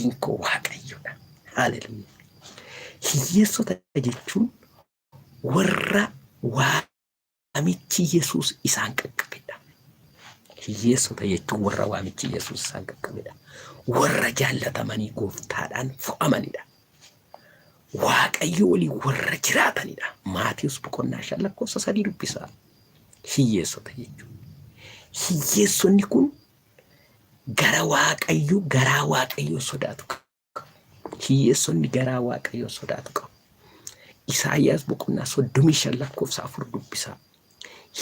Abdiin koo Waaqayyodha. Haleluuyaa. Hiyyeessota jechuun warra waamichi Yesuus isaan qaqqabedha. Hiyyeessota jechuun warra waamichi Yesuus isaan qaqqabedha. Warra jaallatamanii gooftaadhaan fo'amanidha. Waaqayyo waliin warra jiraatanidha. Maatiyus boqonnaa 5 lakkoofsa 3 dubbisaa. Hiyyeessota jechuun. Hiyyeessonni kun gara Waaqayyo garaa Waaqayyoo sodaatu qabu. Hiyyeessonni garaa Waaqayyoo sodaatu qabu. Isaayyaas boqonnaa 35 lakkoofsa 4 dubbisaa.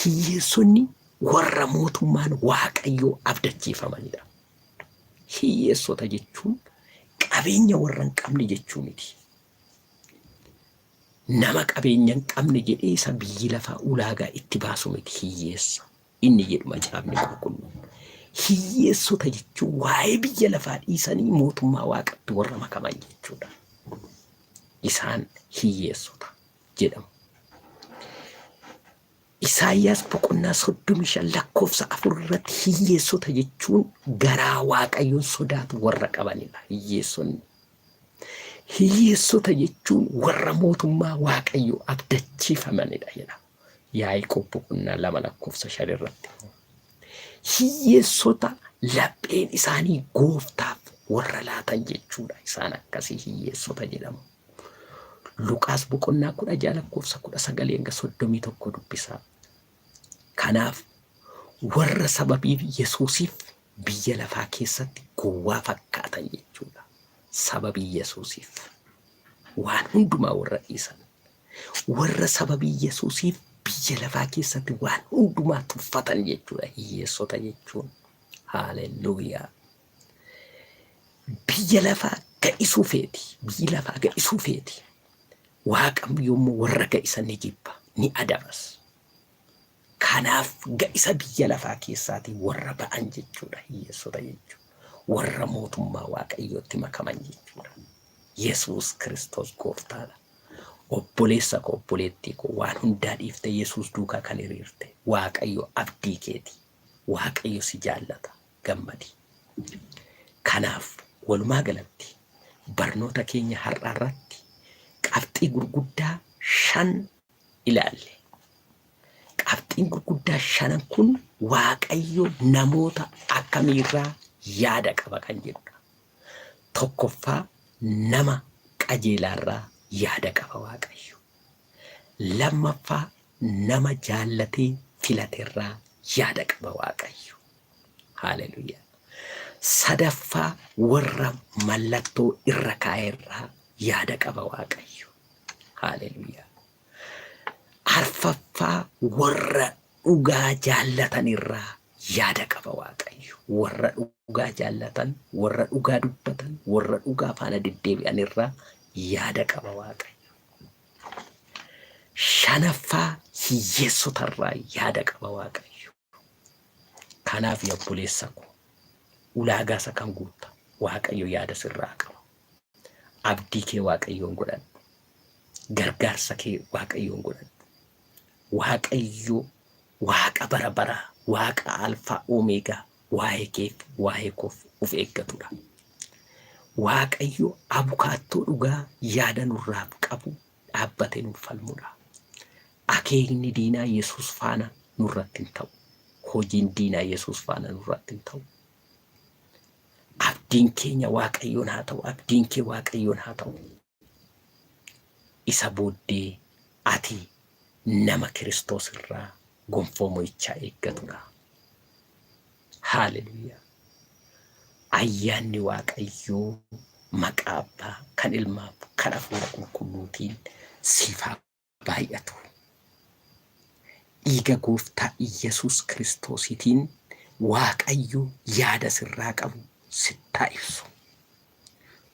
Hiyyeessonni warra mootummaan Waaqayyoo abdachiifamanidha. Hiyyeessota jechuun qabeenya warra hin qabne jechuu miti. Nama qabeenya hin qabne jedhee isa biyyi lafaa ulaagaa itti baasu miti hiyyeessa. Inni jedhu macaafni qulqulluun. Hiyyeessota jechuun waa'ee biyya lafaa dhiisanii mootummaa waaqatti warra makaman jechuudha. Isaan hiyyeessota jedhamu. Isaayyaas boqonnaa 35 lakkoofsa 4 irratti hiyyeessota jechuun garaa Waaqayyoon sodaatu warra qabanidha. Hiyyeessonni. Hiyyeessota jechuun warra mootummaa Waaqayyoo abdachiifamanidha jedha. Yaaqoob boqonnaa 2 lakkoofsa 5 irratti. Hiyyeessota lapheen isaanii gooftaaf warra laatan jechuudha. Isaan akkasii hiyyeessota jedhamu. Luqaas boqonnaa 16 lakkoofsa 19 hanga 31 dubbisaa. Kanaaf warra sababii Yesuusiif biyya lafaa keessatti gowwaa fakkaatan jechuudha. Sababii Yesuusiif waan hundumaa warra dhiisan. Warra sababii Yesuusiif biyya lafaa keessatti waan hundumaa tuffatan jechuudha. Hiyyeessota jechuun. Haalelluuyaa. Biyya lafaa ga'isuu feeti. Biyyi lafaa ga'isuu feeti. Waaqa yommuu warra ga'isan ni jibba, ni adabas. Kanaaf ga'isa biyya lafaa keessaatii warra ba'an jechuudha hiyyeessota jechuudha. Warra mootummaa Waaqayyootti makaman jechuudha. Yesuus Kiristoos gooftaadha. Obboleessa koo obboleettii koo waan hundaa dhiifte Yesuus duukaa kan hiriirte Waaqayyo abdii keeti. Waaqayyo si jaallata. Gammadi. Kanaaf walumaa galatti barnoota keenya har'aa irratti qabxii gurguddaa 5 ilaalle. Qabxiin gurguddaa shanan kun Waaqayyo namoota akkamiirraa yaada qaba kan jedhudha. Tokkoffaa nama qajeelaarraa yaada qaba Waaqayyo. Lammaffaa nama jaallatee filaterraa yaada qaba Waaqayyo. Haaleluyyaa. Sadaffaa warra mallattoo irra kaa'erraa yaada qaba Waaqayyo. Haaleluyyaa. Arfaffaa warra dhugaa jaallatan irraa yaada qaba Waaqayyo. Warra dhugaa jaallatan, warra dhugaa dubbatan, warra dhugaa faana deddeebi'an irraa yaada qaba Waaqayyo. Shanaffaa hiyyeessota irraa yaada qaba Waaqayyo. Kanaaf yaa obboleessa koo ulaagaa isa kan guutta Waaqayyo yaada sirraa qaba. Abdii kee Waaqayyoon godhadhu. Gargaarsa kee Waaqayyoon godhadhu. Waaqayyo Waaqa bara baraa, Waaqa Alfaa Omeegaa waa'ee keef waa'ee koof of eeggatudha. Waaqayyo abukaattoo dhugaa yaada nurraaf qabu dhaabbatee nuuf falmudha. Akeekni diinaa Yesuus faana nurratti hin ta'u. Hojiin diinaa Yesuus faana nurratti hin ta'u. Abdiin keenya Waaqayyoon haa ta'u. Abdiin kee Waaqayyoon haa ta'u. Isa booddee ati nama Kiristoos irraa gonfoo mo'ichaa eeggatudha. Haaleluyyaa. Ayyaanni Waaqayyoo maqaa Abbaa kan Ilmaaf kan Hafuura Qulqulluutiin siif haa baay'atu. Dhiiga Gooftaa Iyyasuus Kiristoosiitiin Waaqayyo yaada sirraa qabu sittaa ibsu.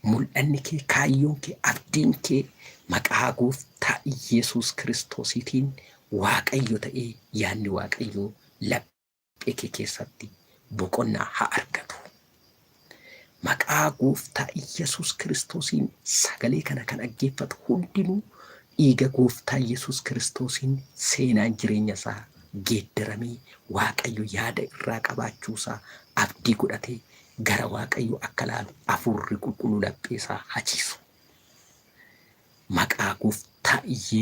Mul'anni kee, kaayyoon kee, abdiin kee maqaa Gooftaa Iyyasuus Kiristoosiitiin Waaqayyo ta'ee yaadni Waaqayyoo laphee kee keessatti boqonnaa haa argatu. Maqaa Gooftaa Iyyasuus Kiristoosiin sagalee kana kan dhaggeeffatu hundinuu dhiiga Gooftaa Iyyasuus Kiristoosiin seenaan jireenya isaa geeddaramee Waaqayyo yaada irraa qabaachuu isaa abdii godhatee Gara Waaqayyo akka laalu hafuurri qulqulluu laphee isaa hachiisu. Maqaa gooftaa Yesuus.